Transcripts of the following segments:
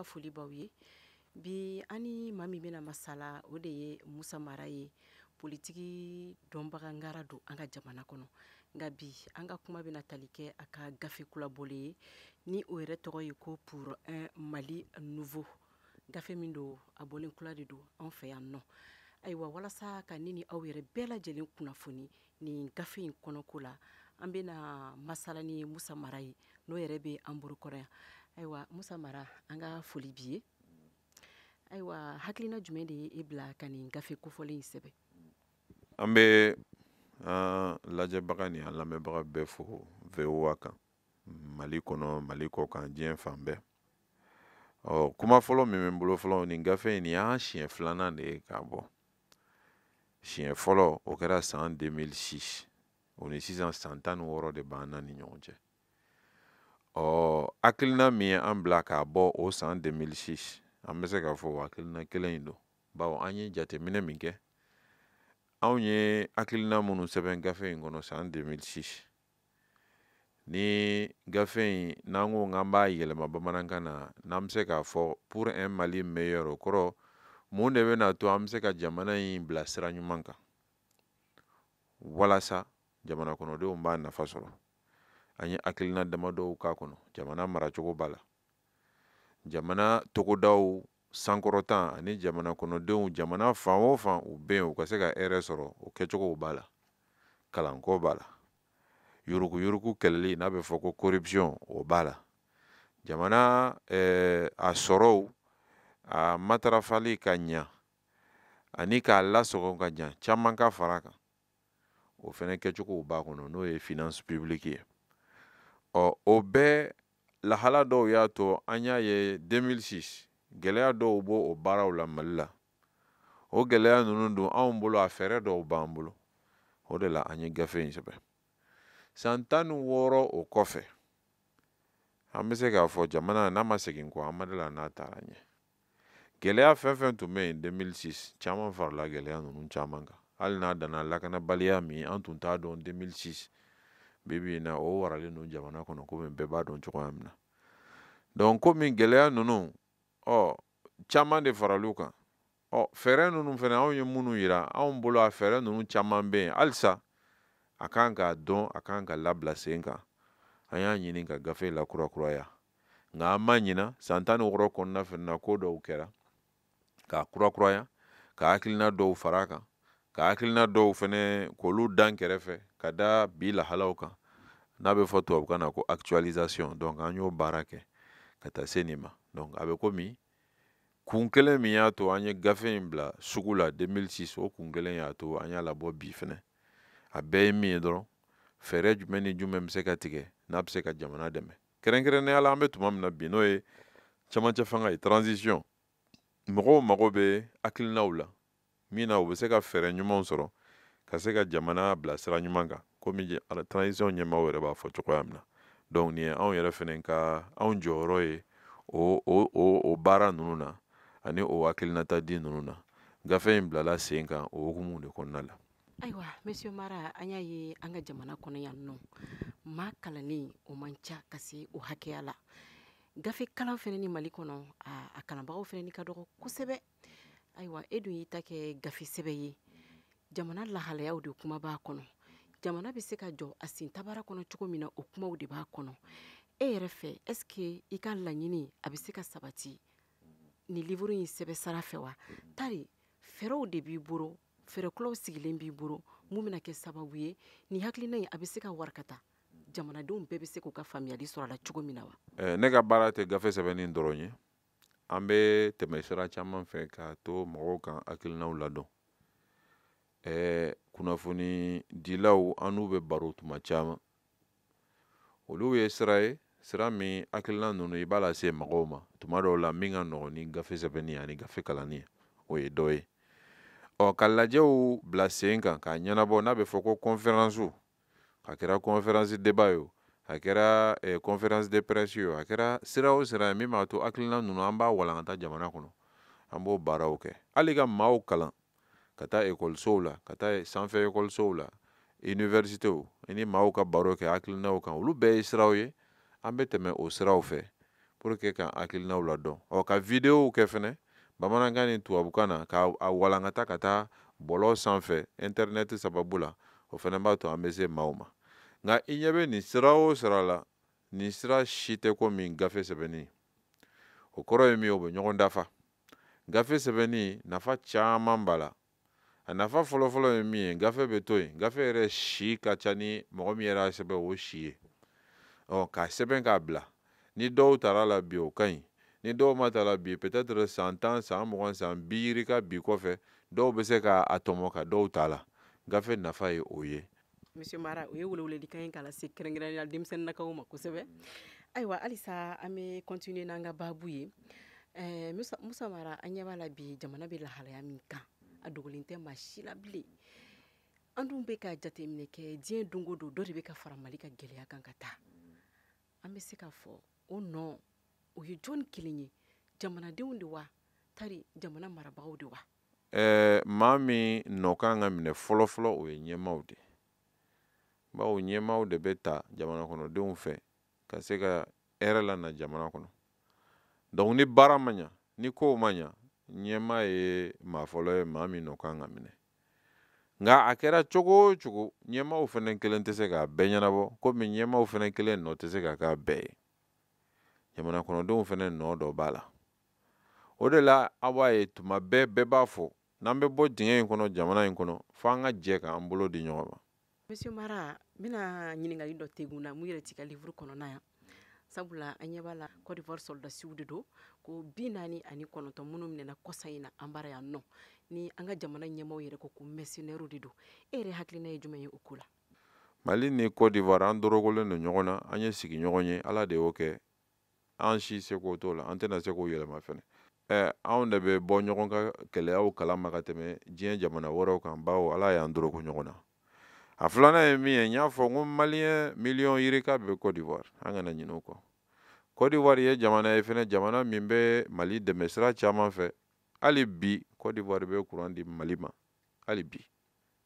Foli b'aw ye. Bi, an ni maa min bɛna masala, o de ye Musa Mara ye, politiki dɔnbaga ngara don an ka jamana kɔnɔ. Nka bi, an ka kuma bɛna tali kɛ a ka gafe kurabɔlen ye, ni o yɛrɛ tɔgɔ ye ko "Pour un Mali nouveau". Gafe min don, a bɔlen kura de don an fɛ yan nɔ. Ayiwa, walasa ka ne ni aw yɛrɛ bɛɛ lajɛlen kunnafoni nin gafe in kɔnɔko la, an bɛna masala ni Musa Mara ye, n'o yɛrɛ bɛ an bolokɔrɔ yan. Ayiwa, Musa Mara, an ka foli b'i ye. Ayiwa, hakilina jumɛn de ye e bila ka nin gafe kofɔlen in sɛbɛn? An bɛ an lajɛbaga ni an lamɛnbaga bɛɛ fo VOA kan, Mali kɔnɔ, Mali kɔ kan, diɲɛ fan bɛɛ. Ɔ, kuma fɔlɔ min bɛ n bolo fɔlɔ, nin gafe in, nin y'an siɲɛ filanan de ye k'a bɔ. Siɲɛ fɔlɔ, o kɛra san 2006. O ni sisan, san 16 de b'an na ni ɲɔgɔn cɛ. Ɔ, hakilina min ye an bila k'a bɔ o san 2006, an bɛ se k'a fɔ o hakilina kelen in don, bawo an ye jateminɛ min kɛ, anw ye hakilina minnu sɛbɛn gafe in kɔnɔ san 2006, ni gafe in n'an ko k'an b'a yɛlɛma bamanankan na, n'an bɛ se k'a fɔ "Pour un Mali meilleur", o kɔrɔ, mun de bɛna to an bɛ se ka jamana in bila sira ɲuman kan walasa jamana kɔnɔdenw b'a nafa sɔrɔ? An ye hakilina damadɔw k'a kɔnɔ. Jamana maracogo b'a la, jamana togodaw sankɔrɔtan ani jamana kɔnɔdenw, jamana fan o fan u bɛ yen, u ka se ka hɛrɛ sɔrɔ, o kɛcogow b'a la. Kalanko b'a la, yuruguyurugu kɛlɛli, n'a bɛ fɔ ko corruption, o b'a la. Jamana a sɔrɔw a matarafali ka ɲa ani k'a lasɔgɔ ka ɲa, caman ka fara kan, o fɛnɛ kɛcogow b'a kɔnɔ, n'o ye finance publique ye. Ɔ, o bɛɛ lahala dɔw y'a to an y'a ye 2006, gɛlɛya dɔw b'o o baaraw la Mali la. O gɛlɛya ninnu dun, anw bolo, a fɛɛrɛ dɔw b'an bolo. O de la an ye gafe in sɛbɛn. San 16 o kɔfɛ, an bɛ se k'a fɔ jamana n'a ma segin kɔ, an ma la n'a taara ɲɛ. Gɛlɛya fɛn fɛn tun bɛ yen 2006, caman farala gɛlɛya ninnu caman kan. Hali n'a danna lakanabaliya min an tun t'a dɔn 2006, bi bi in na, o waralen don jamana kɔnɔ, komi bɛɛ b'a dɔn cogoya min na. Donc komi gɛlɛya ninnu, ɔ, caman de faral'u kan, ɔ, fɛɛrɛ ninnu fana, anw ye minnu yira, anw bolo, a fɛɛrɛ ninnu caman bɛ yen halisa, a kan k'a dɔn, a kan ka labila sen kan. An y'a ɲini ka gafe lakurakuraya, nka an ma ɲina san 16 kɔnɔna fana na, ko dɔw kɛra k'a kurakuraya, ka hakilina dɔw fara a kan, ka hakilina dɔw fana k'olu dan kɛrɛfɛ ka da bi lahalaw kan, n'a bɛ fɔ tubabukan na ko actualisation. Donc an y'o baara kɛ ka taa se nin ma. Donc a bɛ komi kun kelen min y'a to an ye gafe in bila sugu la 2006, o kun kelen y'a to an y'a labɔ bi fɛnɛ. A bɛɛ ye min ye dɔrɔn, fɛɛrɛ jumɛn ni jumɛn bɛ se ka tigɛ n'a bɛ se ka jamana dɛmɛ, kɛrɛnkɛrɛnnenya la an bɛ tuma min na bi, n'o ye camancɛ fanga ye, transition. Mɔgɔw mago bɛ hakilinaw la min na u bɛ se ka fɛɛrɛ ɲumanw sɔrɔ ka se ka jamana bila sira ɲuman kan, komi transition ɲɛmaaw yɛrɛ b'a fɔ cogoya min na. Donc nin ye anw yɛrɛ fɛnɛ ka anw jɔyɔrɔ ye o baara ninnu na ani o hakilinata di ninnu na. Gafe in bilala sen kan o hukumu de kɔnɔna la. Ayiwa, monsieur Mara, an y'a ye an ka jamana kɔnɔ yan nɔ, maa kalannen o man ca ka se o hakɛya la. Gafe kalan fɛnɛ ni Mali kɔnɔ, a kalanbagaw fɛnɛ ni ka dɔgɔ kosɛbɛ. Ayiwa, e dun y'i ta kɛ gafe sɛbɛ ye, jamana lahalayaw de kuma b'a kɔnɔ, jamana bɛ se ka jɔ a sen tabara kɔnɔ cogo min na, o kumaw de b'a kɔnɔ. E yɛrɛ fɛ, est ce que i ka laɲini a bɛ se ka sabati ni livre in sɛbɛn sara fɛ wa? Tari fɛɛrɛw de b'i bolo, fɛɛrɛ kuraw sigilen b'i bolo, mun bɛna kɛ sababu ye ni hakilina in a bɛ se ka warakata, jamanadenw bɛɛ bɛ se k'u ka faamuyali sɔrɔ a la cogo min na wa? Ne ka baara tɛ gafe sɛbɛnni dɔrɔn ye. An bɛ tɛmɛ sira caman fɛ k'a to mɔgɔw kan hakilinaw ladɔn. Kunnafoni dilaw, an n'u bɛ baro tuma caman. Olu ye sira ye, sira min hakilina ninnu i b'a lase mɔgɔw ma tuma dɔw la, min ka nɔgɔn ni gafe sɛbɛnni ani gafe kalanni ye, o ye dɔ ye. Ɔ, ka lajɛw bila sen kan k'a ɲɛnabɔ, n'a bɛ fɔ ko conférence, a kɛra conférence débat ye o, a kɛra conférence de presse ye o, a kɛra sira o sira ye min b'a to hakilina ninnu an b'a walankata jamana kɔnɔ, an b'o baaraw kɛ. Hali ka maaw kalan, ka taa ekɔlisow la, ka taa sanfɛ ekɔlisow la, universitéw, i ni maaw ka baro kɛ hakilinaw kan, olu bɛɛ ye siraw ye an bɛ tɛmɛ o siraw fɛ. pour que ka hakilinaw ladɔn. Ɔ ka videow kɛ fɛnɛ bamanankan ni tubabukan na, ka a walankata ka taa bɔlɔ sanfɛ internet sababu la, o fɛnɛ b'a to an bɛ se maaw ma. Nka i ɲɛ bɛ nin sira o sira la, nin sira si tɛ komi gafe sɛbɛnni. O kɔrɔ ye min ye, o bɛ ɲɔgɔn dafa. Gafe sɛbɛnni nafa caman b'a la. A nafa fɔlɔfɔlɔ ye min ye, gafe bɛ to yen. Gafe yɛrɛ si ka ca ni mɔgɔ min yɛrɛ y'a sɛbɛn o si ye. Ɔ k'a sɛbɛn k'a bila, ni dɔw tara la bi, o ka ɲi. Ni dɔw ma ta la bi, peut-être san 10, san 20, san bi yirika bi kɔfɛ, dɔw bɛ se k'a tɔmɔ ka dɔw ta la. Gafe nafa ye o ye. Monsieur Mara, o ye weleweledikan ye k'a lase kɛrɛnkɛrɛnnenya denmisɛnninnakaw ma kosɛbɛ. Ayiwa, halisa an bɛ continuer n'an ka baabu ye. Musa Mara, an ɲɛ b'a la bi jamana bɛ lahalaya min kan, a dogolen tɛ maa si la bilen. An dun bɛ ka jateminɛ kɛ diɲɛ don o don, dɔ de bɛ ka fara Mali ka gɛlɛya kan ka taa. An bɛ se k'a fɔ o nɔ o ye jɔnni kelen ye? Jamanadenw de wa, tari jamana marabagaw de wa? Maa min nɔ kan ka minɛ fɔlɔfɔlɔ, o ye ɲɛmaaw de ye. Bawo ɲɛmaaw de bɛ ta jamana kɔnɔdenw fɛ ka se ka hɛrɛ lana jamana kɔnɔ. Donc ni baara ma ɲa, ni kow ma ɲa, ɲɛmaa ye maa fɔlɔ ye maa min nɔ kan ka minɛ. Nka a kɛra cogo o cogo, ɲɛmaaw fɛnɛ kelen tɛ se k'a bɛɛ ɲɛnabɔ, komi ɲɛmaaw fɛnɛ kelen nɔ tɛ se ka k'a bɛɛ ye. Jamana kɔnɔdenw fɛnɛ nɔ dɔ b'a la. O de la aw b'a ye tuma bɛɛ, bɛɛ b'a fɔ n'an bɛ bɔ dingɛ in kɔnɔ, jamana in kɔnɔ, f'an ka jɛ k'an bolo di ɲɔgɔn ma. Monsieur Mara, n bɛna ɲininkali dɔ tegun na mun yɛrɛ t'i ka livre kɔnɔna yan. Sabula an ɲɛ b'a la Côte d'Ivoire soldasiw de don, ko 49 minnu minɛna kɔsa in na an bara yan nɔ, ni an ka jamana ɲɛmaaw yɛrɛ ko ko mercenaires de don. E yɛrɛ hakilina ye jumɛn ye o ko la? Mali ni Côte d'Ivoire, an dorogolen don ɲɔgɔn na, an ye sigiɲɔgɔn ye, Ala de y'o kɛ. An si seko t'o la, an tɛna se k'o yɛlɛma fɛnɛ. Anw de bɛ bɔ ɲɔgɔn ka kɛlɛyaw kalama ka tɛmɛ diɲɛ jamana wɛrɛw kan, bawo Ala y'an dorogo ɲɔgɔn na. A filanan ye min ye, n y'a fɔ n ko maliyɛn miliyɔn yirika bɛ Côte d'Ivoire, an kana ɲinɛ o kɔ. Côte d'Ivoire ye jamana ye fɛnɛ, jamana min bɛ Mali dɛmɛ sira caman fɛ. Hali bi Côte d'Ivoire bɛ courant di Mali ma, hali bi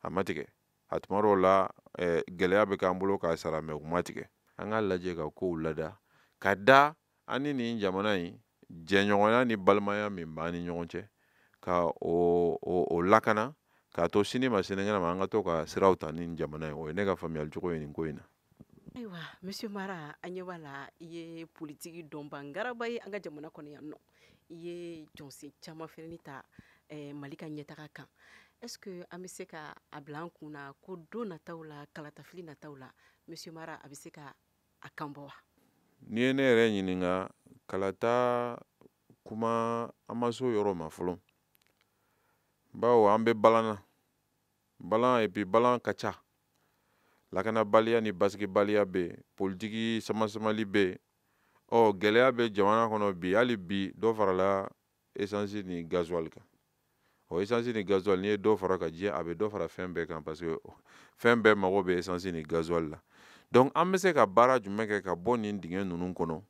a ma tigɛ. A tuma dɔw la, gɛlɛya bɛ k'an bolo k'a sara, mɛ u ma tigɛ. An k'a lajɛ ka kow lada ka da an ni nin jamana in jɛɲɔgɔnya ni balimaya min b'an ni ɲɔgɔn cɛ, ka o lakana, k'a to sini ma sinikɛnɛ ma an ka to ka siraw ta ni jamana ye. O ye ne ka faamuyali cogo ye nin ko in na. Ayiwa, Monsieur Mara, an ɲɛ b'a la i ye politiki dɔnba ngaraba ye an ka jamana kɔnɔ yan nɔ. I ye jɔnsen caman fɛnɛ ta, Mali ka ɲɛtaga kan. Est-ce que an bɛ se ka a bila an kun na ko don nataw la, kalatafili nataw la, Monsieur Mara a bɛ se ka a kan bɔ wa? N'i ye ne yɛrɛ ɲininka, kalata kuma an ma s'o yɔrɔ ma fɔlɔ. Bawo an bɛ balan na. Balan, et puis balan ka ca. Lakanabaliya ni basigibaliya bɛ yen, politiki samasamali bɛ yen. Ɔ gɛlɛya bɛ jamana kɔnɔ bi, hali bi dɔ farala essence ni gasoil kan. Ɔ essence ni gasoil, n'i ye dɔ fara ka diɲɛ, a bɛ dɔ fara fɛn bɛɛ kan, parce que fɛn bɛɛ mago bɛ essence ni gasoil la. Donc an bɛ se ka baara jumɛn kɛ ka bɔ nin dingɛ ninnu kɔnɔ?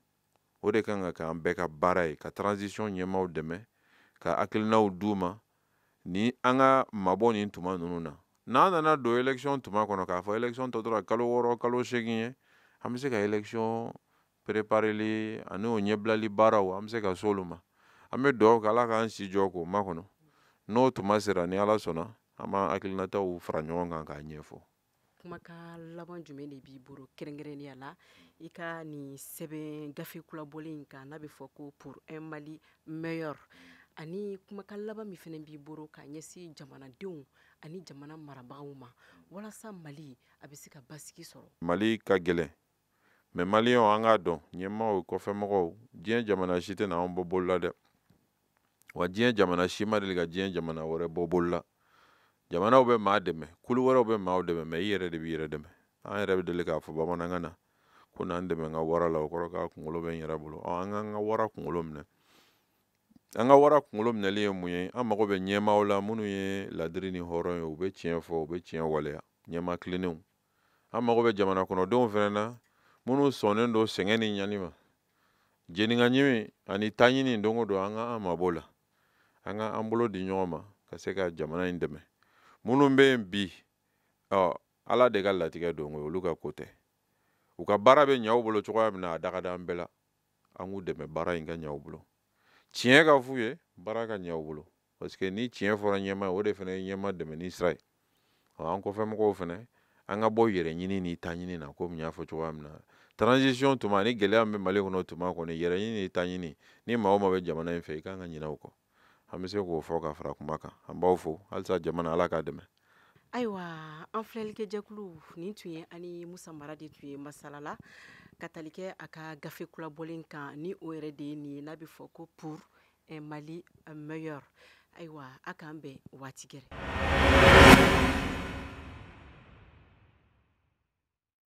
O de kan ka kɛ an bɛɛ ka baara ye, ka transition ɲɛmaaw dɛmɛ, ka hakilinaw d'u ma, ni an ka mabɔ nin tuma ninnu na. N'an nana don élection tuma kɔnɔ, k'a fɔ élection tɔ tora kalo 6, kalo 8 ye, an bɛ se ka élection prépareli ani o ɲɛbilali baaraw, an bɛ se ka s'olu ma. An bɛ dugawu kɛ Ala k'an si jɔ k'o makɔnɔ. N'o tuma sera, ni Ala sɔnna, an b'an hakilinataw fara ɲɔgɔn kan k'a ɲɛfɔ. Kumakan laban jumɛn de b'i bolo kɛrɛnkɛrɛnnenya la i ka nin sɛbɛn gafe kurabɔlen in kan, n'a bɛ fɔ ko pour un Mali meilleur, ani kumakan laban min fɛnɛ b'i bolo k'a ɲɛsin jamanadenw ani jamana marabagaw ma walasa Mali a bɛ se ka basigi sɔrɔ? Mali ka gɛlɛn, mɛ maliyɛnw an k'a dɔn, ɲɛmaaw, kɔfɛmɔgɔw, diɲɛ jamana si tɛna anw bɔ bolo la dɛ. Wa diɲɛ jamana si ma deli ka diɲɛ jamana wɛrɛ bɔ bolo la. Jamanaw bɛ maa dɛmɛ, kulu wɛrɛw bɛ maaw dɛmɛ, mɛ i yɛrɛ de b'i yɛrɛ dɛmɛ. An yɛrɛ bɛ deli k'a fɔ bamanankan na ko n'an dɛmɛ n ka wara la, o kɔrɔ k'a kunkolo bɛ n yɛrɛ bolo. Ɔ, an k'an ka wara kunkolo minɛ. An ka wara kunkolo minɛli ye mun ye? An mago bɛ ɲɛmaaw la minnu ye ladiri ni hɔrɔn ye, u bɛ tiɲɛ fɔ, u bɛ tiɲɛ waleya, ɲɛmaa tilennenw. An mago bɛ jamana kɔnɔdenw fɛnɛ na minnu sɔnnen don sɛgɛn ni ɲani ma. Jeninka ɲimi ani taɲini don o don, an ka an mabɔ la. An ka an bolo di ɲɔgɔn ma ka se ka jamana in dɛmɛ. Minnu bɛ yen bi, ɔ, Ala de ka latigɛ don, olu ka ko tɛ. U ka baara bɛ ɲɛ u bolo cogoya min na, a da ka d'an bɛɛ la. An k'u dɛmɛ baara in ka ɲɛ u bolo, tiɲɛ ka f'u ye, baara ka ɲɛ u bolo, parce que ni tiɲɛ fɔra ɲɛmaa ye, o de fana ye ɲɛmaa dɛmɛni sira ye. An kɔfɛmɔgɔw fana, an ka bɔ yɛrɛ ɲini ni ta ɲini na, komi n y'a fɔ cogoya min na transition tuma ni gɛlɛya min bɛ Mali kɔnɔ tuma kɔni, yɛrɛ ɲini ni ta ɲini, ni maa o maa bɛ jamana in fɛ, i kan ka ɲinɛ o kɔ. An bɛ se k'o fɔ ka fara kuma kan. An b'aw fo halisa, jamana, Ala k'a dɛmɛ. Ayiwa, an filɛlikɛjɛkulu, nin tun ye ani Musa Mara de tun ye masala la ka tali kɛ a ka gafe kurabɔlen kan, ni o yɛrɛ de ye nin ye n'a bɛ fɔ ko Pour un Mali meilleur. Ayiwa, a k'an bɛn waati gɛrɛ.